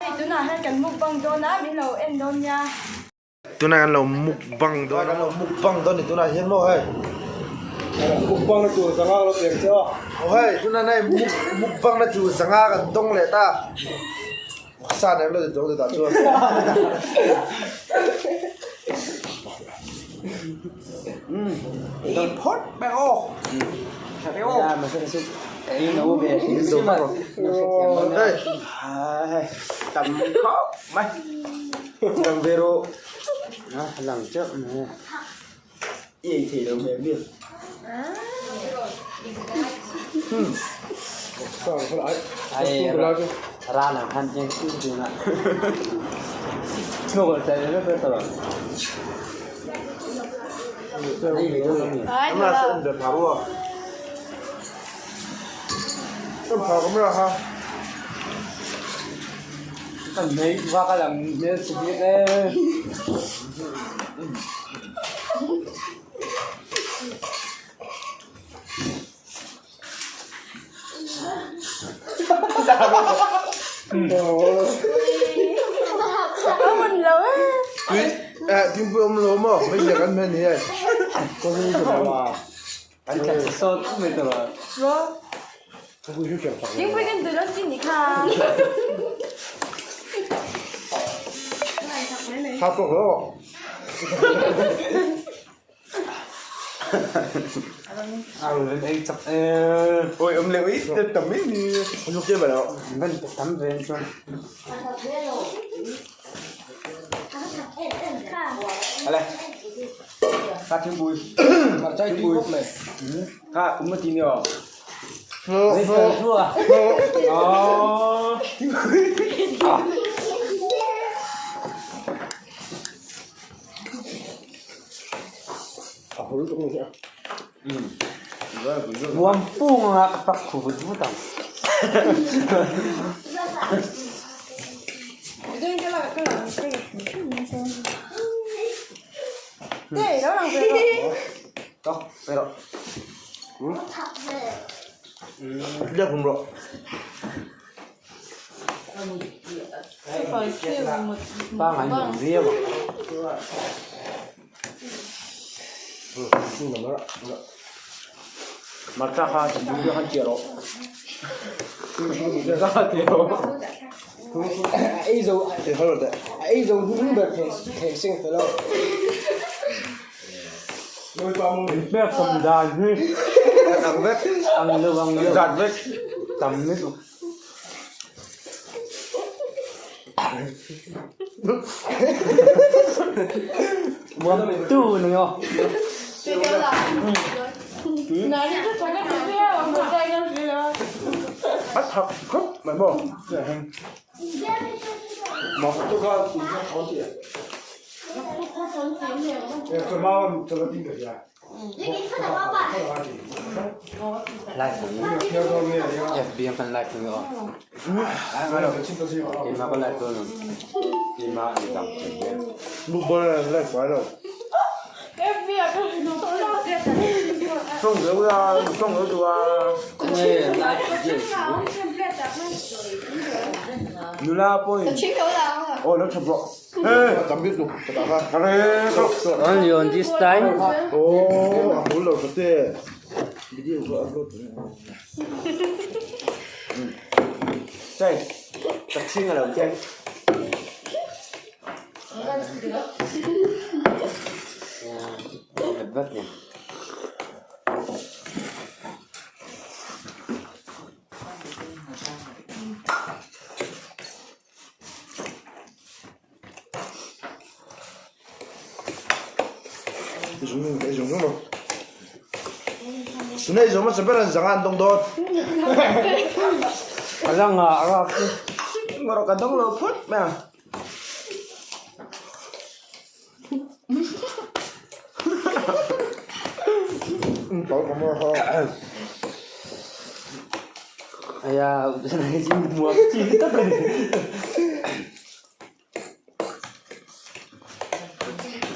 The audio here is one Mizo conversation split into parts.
Hei tunah hian kan mukbang dawn a, min lo en dawn nia. Tunah kan lo mukbang dawn a. Kan lo mukbang dawn ni tunah hian maw hei. Mukbang na tur zanga ka lo pek che a. Aw hei tunah hian hei mukbang na tur zanga kan dawng leh ta. Sa nen lo ti dawng tah chuan. Ei phawt mai aw. Hei. Tam khawp mai. Lang ve rawh. Lang teuh mai. I ei thei lo hmel mi. Ra lang han eng chu chu na. Nó gọi chạy nó bên tao. Em là sẽ được thả luôn. Em thả cũng được ha. Kan nei vak a lang hmel si bik e. A hmun lo e. Tui eh thingpui awm lo maw hei ziah kan hmel ni hei. An tla che sawt mai tawh a. Thingpui kan duh lo chi ni kha. Tha tawk lo. Ang ei chak e. Oi om leh ui te tam mai ni. Luk che ba lo. Van tam ve chuan. Ale. Kha thingpui. Thingpui. Kha um ti ni aw. Lấy thở thua. Aww. Muam pung nga ka pak khu vut vut ang. Tok, pero. Liak hum rawh. Pa ngai nuam viau ang. Marcha kha thinlung deuh khan chiah rawh. Marcha kha chiah rawh. Ei zo ei zo hnung ber thei sing fel lo. Pek tam dan hi. Ang vek. Ang lo ang lo. Zat vek. Tam lutuk. Muam tu ni aw. Bắt thật khúc mày mò. Mà tôi có khó chị ạ. Live FB ang kan live ni aw. Keimah ka live dawn ang. Keimah ni dang chen. Mukbang live phải đâu. Xong rồi à, xong rồi à. Nghe live video. Nula pawhin aw lo tha bawk. Tam biết luôn. Ka re Only on this time. Oh, a hul lo tha te. Video ka upload. Chai, ka chhing a lo chiang. Vat ni. Dùng cái dùng rồi. Tunay dùng mà sẽ biết rằng ăn đông đốt. Ala nga ara. Ngoro ka dong lo phut mà. Có có mà ha. Aya, sana chi muam chi tak ni.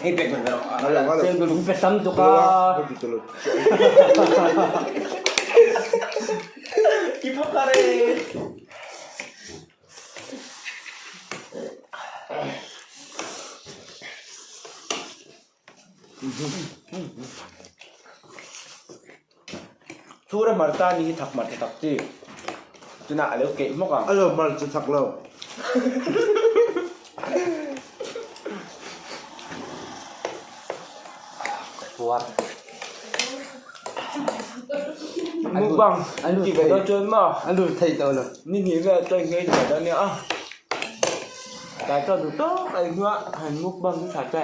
Hei pek man pero. Ala ala. Chen ko lung pe tam tu ka. Ki phap ka re. Thur a hmarcha ni hi thak hmarcha tak chi. Chunah a lo keih hmawk ang. A lo hmarcha thak lo. Mukbang an ti ve dawn chuan maw? A lut thei tawh lo. Ni hnih vel chuan nghei thei dawn nia a. Tlai chuan duh tawk a inhnuah han mukbang chu tha che.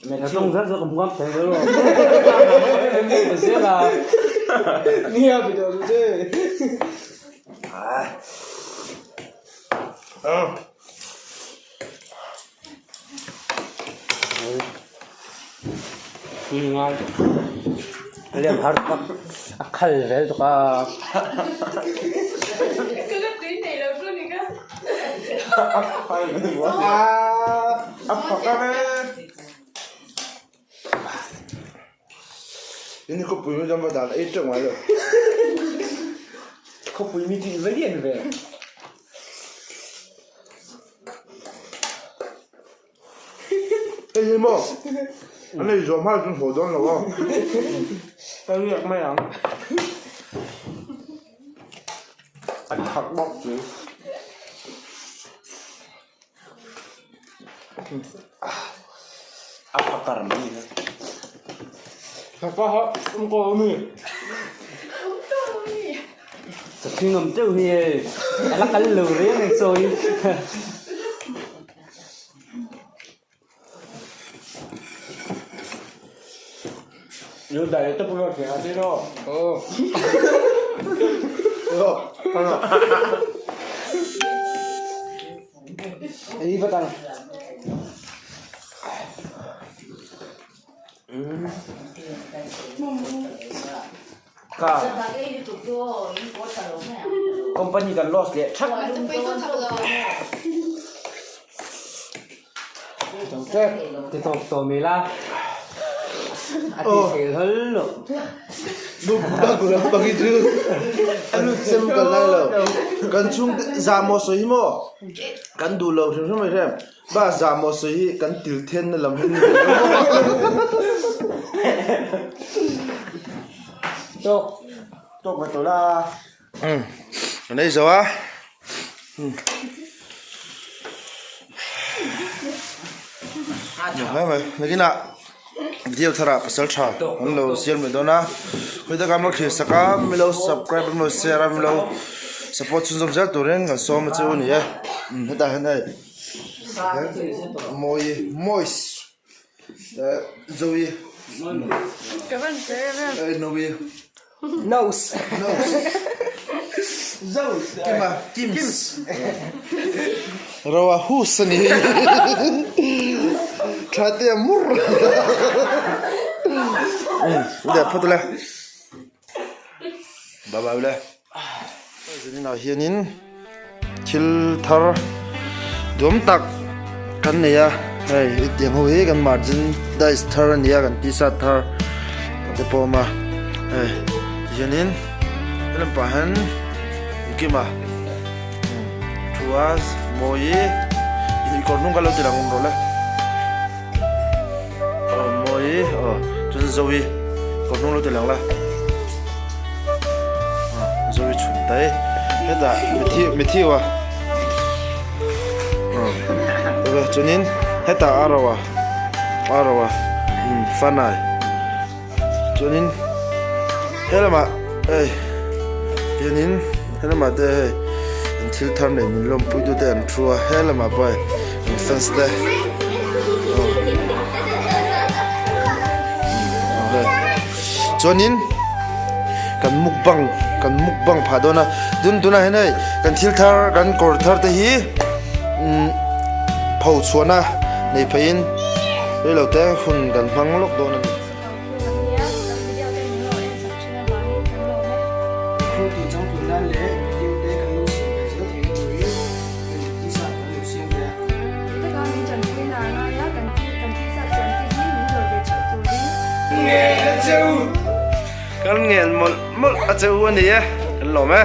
Na tawng zat zawk ka hmu ngam thei lo. Zel a. Nia bi tawh chu che. Lem har tak a khal vel tuk a. Ini khawpui mi ram dan ei teuh ngai lo. Khawpui mi chu i va lian ve. Hei hi maw an ei zawh hma chuan haw dawn lo aw. Ka riak mai ang. A thak bawk chu. A phakar mai ni. Thaka ha um ko mi. Chakhi ngam teuh hi hei a la kal lo reng ang chaw hi. Yo dai te pura ke ati ro. Oh. Yo. Ei vat ang. Ka company kan loss leh thak. Ti tawp tawh mai la. A ti thei hlawl lo. Mukbang lampang hi chu an sem kal lai lo. Kan chhung zahmawh sawi hi maw kan duh lo hrim hrim mai hrim. Ba zahmawh sawi hi kan til then na lam hi ni ve lo maw. Tawk tawk ve tawh la. Umm kan ei zo a. Nakinah video tharah pasal tha an lo siam leh dawn a khawi taka an lo thlir sak a mi lo subscribe an lo share a mi lo support chhunzawm zel turin kan sawm a chu a ni e hetah hian hei mawi moist zoe noe. Nose. Nose. Zos. Kima Kims. Roa hus ani. Tha te mur. Ule phawt ule. Bye bye ule. Zanin ah hianin thil thar duam tak kan nei a hei hetiang ho hi kan margin dice thar a ni a kan t-shirt thar te pawh a awm a hei tihianin helam pah hian engkima thu a mawi inkawr hnung kha lo ti lang awm rawh le aw mawi aw chuan zoe kawr hnung lo ti lang la zoe chhun tai hetah mithi mithiu a aw chuanin hetah a ro a a ro a umm fanai chuanin helamah hei hianin helamah te hei an thil thar nei min lawmpui tu te an thu a helamah pawh hei an fans te chuanin kan mukbang kan mukbang phah dawn a tun tunah hian hei kan thil thar kan kawr thar te hi umm pho chhuahna nei pheiin reilo te hun kan hmang lawk dawn a ni. Kan ngen mawlh mawlh a che u a ni e, kan lawm e.